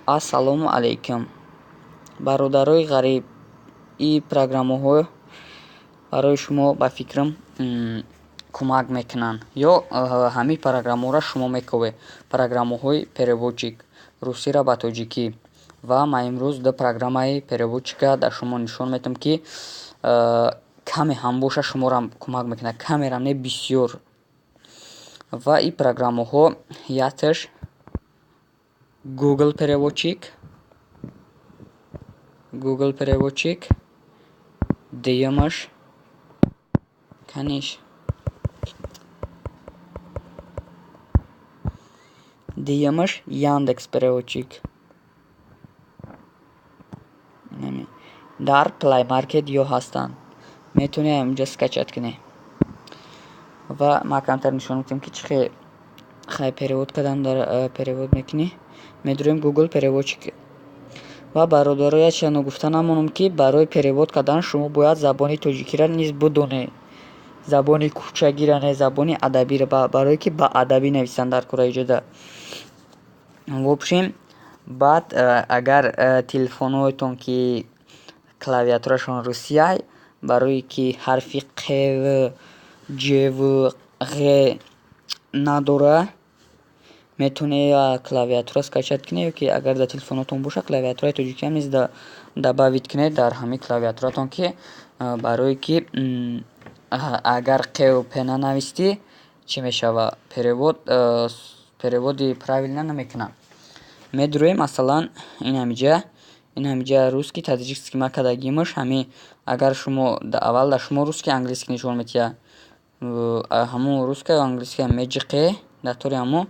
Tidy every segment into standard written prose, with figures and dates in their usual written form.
Ассалому алайкум, бародарои ғариб. И программаҳо барои шумо, ба фикрам, кӯмак мекунанд. Ё ҳамин программаҳоро шумо мекобед, программаҳои переводчик русиро ба тоҷикӣ. Ва ман имрӯз ду программаи переводчика дар шумо нишон медиҳам, ки каме ҳам боша, шуморо кӯмак мекунад, камерам не, бисёр. Ва ин программаҳо: якташ Google переводчик, Google переводчик, дуюмаш каниш, дуюмаш Яндекс переводчик. Дар Play Market ё ҳастанд, метавонед ҳаминҷо скачать кунед. Ва ман камтар нишон медиҳам, ки чӣ хел хай перевод кардан. Дар перевод мекунӣ, медурем Google переводчик. Ва, бародаро, як чиза ногуфта намонам, ки барои перевод кардан шумо бояд забони тоҷикиро низ бидонед, забони кӯчагиро не, забони адабиро, барое ки ба адабӣ нависанд дар кора иҷода. В общем, баъд агар телефонҳоятон ки клавиатурашон русияй, барое ки ҳарфи қв, ҷв, ғ надора, метавонед клавиатура скачать кунед, ё ки агар дар телефонотон бошад, клавиатураи тоҷикиам низ добавить кунед дар ҳамин клавиатуратон, ки барое ки агар қв, п нанавистӣ, чӣ мешавад? Перевод, переводи правильно намекунад. Медурем, масалан, ин ҳамиҷа русский, таджикский ма кардагимаш ҳамин. Агар шумо аввал дар шумо русский, английский нишон медиҳад, ҳамун русский английский меҷиқе дар тори ҳамун.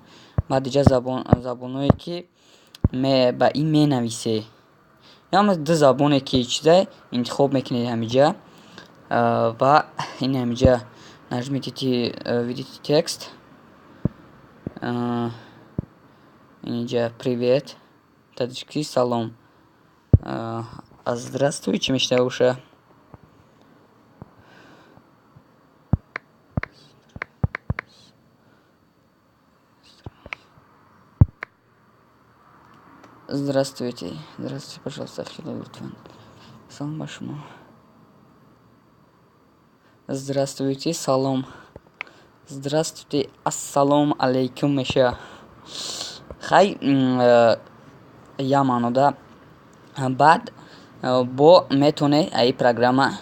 Баъд иҷа забонҳое ки ба ин менависе, ду забоне ки чизай интихоб мекунед ҳамиҷа. Ва ин ҳамиҷа нажмите, введите текст. Инҷа привет, таджикский салом, здравствуй чӣ мешуда боша? Здравствуйте, здравствуйте, пожалуйста, хеле лутфан, салом ба шумо. Здравствуйте, салом, здравствуйте, ассалому алайкум мешава. Хай, як маънода. Баъд бо метавонед аи программа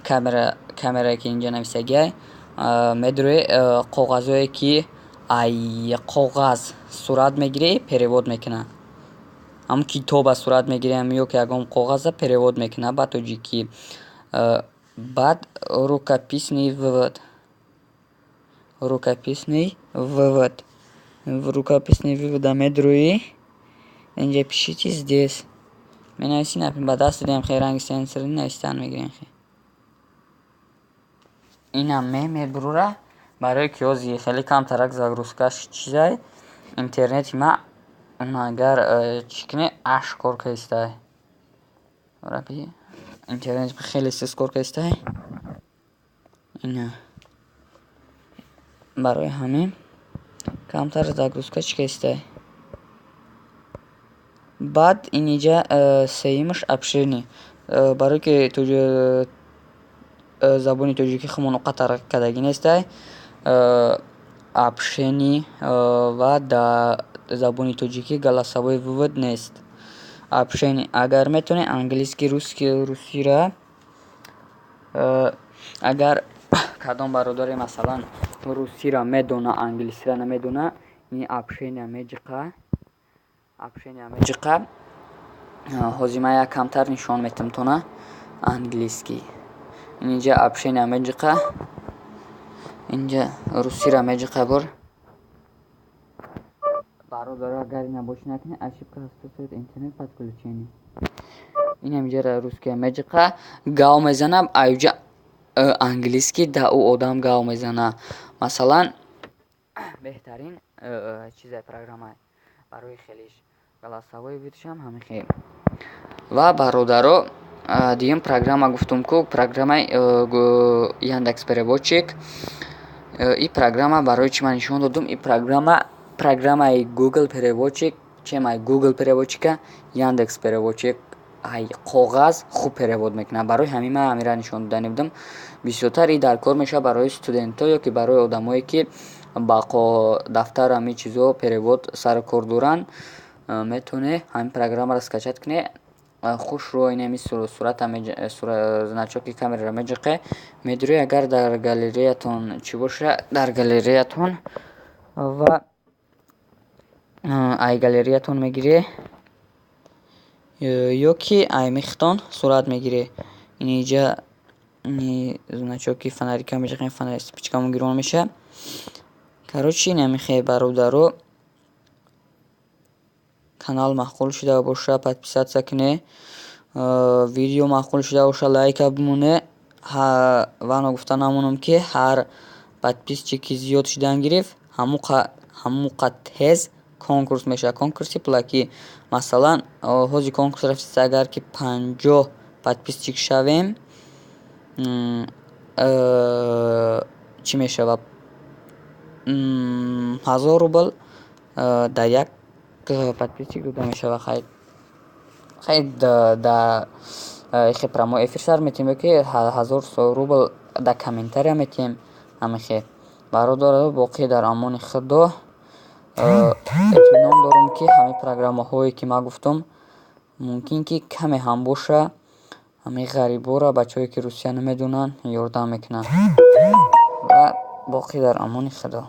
камера, камерае ки инҷа нависагиай, медуред, коғазое ки ай коғаз сурат мегирӣ, перевод мекунад. Ҳамн китоба сурат мегирем ё ки ягон коғаза перевод мекунад ба тоҷикӣ. Баъд рукописный вывод, рукописный вывод, рукописный вывода медурӯӣ, инҷа пишите здесь менависӣ, ба даст дидем, хел ранги сенсорӣ навистан мегирем. Инам мебурора, барое ки ҳозир хеле камтарак загрузкаш чизай, интернети ма агар чӣ кунӣ, аш кор кардистай, интернет хеле тез кор кардистай. Ина барои ҳамин камтар загрузка чӣ кардистай. Баъд инҷа сеюмаш общение, барое ки забони тоҷикӣ худмон он қадр тараққӣ кардагӣ нестай общение, ва дар забони тоҷикӣ голосовой вывод нест. Общение, агар метавонед, английский, русский, русира. Агар кадом бародаре, масалан, русиро медона, англисиро намедона, ин общение меҷиқа, общение меҷиқа. Ҳозир ман як камтар нишон метам тона английский. Инҷа общение меҷиқа, инҷа русиро меҷиқа. Бор, бародаро, агар ина бошӣ накунед, ошибка интернет подключение. Ин ҳаминҷара русския меҷиқа, гав мезана, аюҷа английский да ӯ одам гав мезана. Масалан, беҳтарин чизе программа барои хелиш голосовой выводшам ҳамин хел. Ва, бародаро, дуюм программа гуфтум ку, программаи Яндекс переводчик. И программа барои чӣ ман нишон додум? И программа, программаи Google переводчик. Чем ай Google переводчика, Яндекс переводчик ай коғаз хуб перевод мекунад. Барои ҳамин ман ҳамира нишон додани будам. Бисёртар и дар кор мешавад барои студентҳо ё ки барои одамое, ки ба дафтар, ҳамин чизҳо перевод сару кор доранд. Метавонед ҳамин программаро скачать кунед. Хушрӯ инами сурата, значоки камераро меҷиқе, медурӣ, агар дар галереятон чӣ боша, дар галереятон ва ай галереятон мегирӣ ё ки ай михтон сурат мегирӣ. Иниҷа значоки фонарика меҷиқем, фонарь, спичкамон гирон мешавад. Короче, инамихе, бародаро, канал маъқул шуда боша, подписаться кунед, видео маъқул шуда боша, лайка бимонед. Ва ногуфта намонам, ки ҳар подписчики зиёд шудан гирифт, ҳамуқа тез конкурс мешавад, конкурси пулакӣ. Масалан, ҳозир конкурс рафтист, агар ки 50 подписчик шавем, чӣ мешавад? 1000 рубл дар як подписчик дода мешавад. Хай, да хе прямой эфир сар метиҳем ё ки 1000 рубл дар комментария метиҳем. Ҳамихе, бародаро, боқӣ дар амони Худо. Итминон дорам, ки ҳамин программаҳое, ки ман гуфтам, мумкин ки каме ҳам боша, ҳамин ғариборо, бачаҳое, ки русия намедонанд, ёрдам мекунанд. Ва боқӣ дар амони Худо.